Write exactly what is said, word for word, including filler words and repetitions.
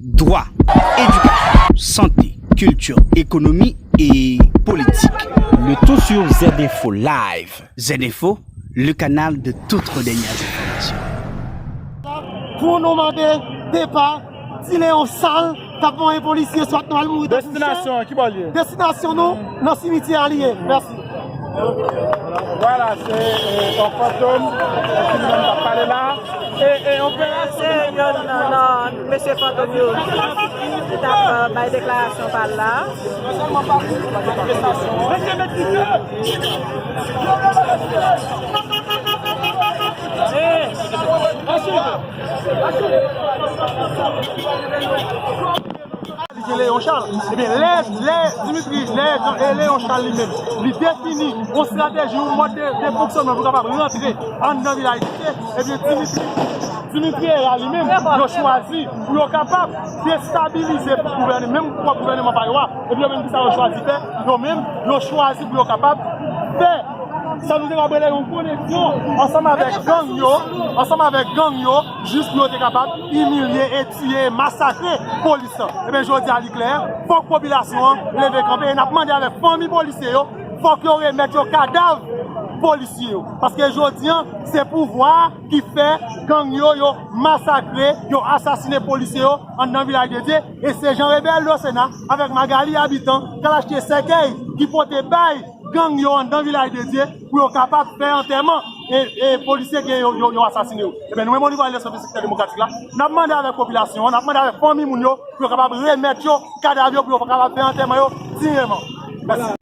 Dwa, edikasyon, sante, kilti, ekonomi e politik. Le tout sur Z Info Live. Z Info, le canal de toutes les dernières informations. Pou nou mande depa Ti Leyon sal k ap voye polisye swat nou al mouri. Destinasyon an, ki bò l ye? Destinasyon nou nan simityè a li ye. Mèsi. Vwala, se yon fantom ki menm k ap pale la. E, e, yon... Se youn nan, nan mesye fantom yo ki t ap, euh, bay deklarasyon pa l la. Li se Leyon Chal. Ebyen, lè, lè Dimitri, lè, lè Leyon Chal li menm, li defini yon estrateji, yon mòd de, de fonksyònman pou kapab rantre anndan vilaj Dye, ebyen, Dimitri, Dimitri Herard li menm, yo chwazi pou yo kapab destabilize gouvène-, menm pwòp gouvèneman pa yo a. Epi yo menm, kisa yo chwazi fè? Yo menm, yo chwazi pou yo kapab fè sa nou te ka rele yon koneksyon ansanm avèk gang yo, ansanm avèk gang yo, jis pou yo te kapab imilye e tiye e masakre polis lan. Ebyen, jodi a li klè, fòk popilasyon an leve kanpe e n ap mande avèk fanmi polisye yo, fòk yo remèt yo kadav polisye yo. Paske jodi a, se pouvwa a ki fè gang yo, yo masakre, yo asasine polisye yo anndan Vilaj de Dye. E se Jean Rebel Losena avèk Magalie Habitant k al achte sèkèy ki pote bay gang yo anndan Vilaj de Dye pou yo kapab fè antèman e, e polisye ke yo, yo, yo asasine yo. Ebyen, nou menm, onivo Alyans Sovye Sektè Demokratik la, n ap mande avèk popilasyon an, n ap mande avèk fanmi moun yo pou yo kapab remèt yo kadav yo, pou yo kapab fè antèman yo dinyèman. Mèsi.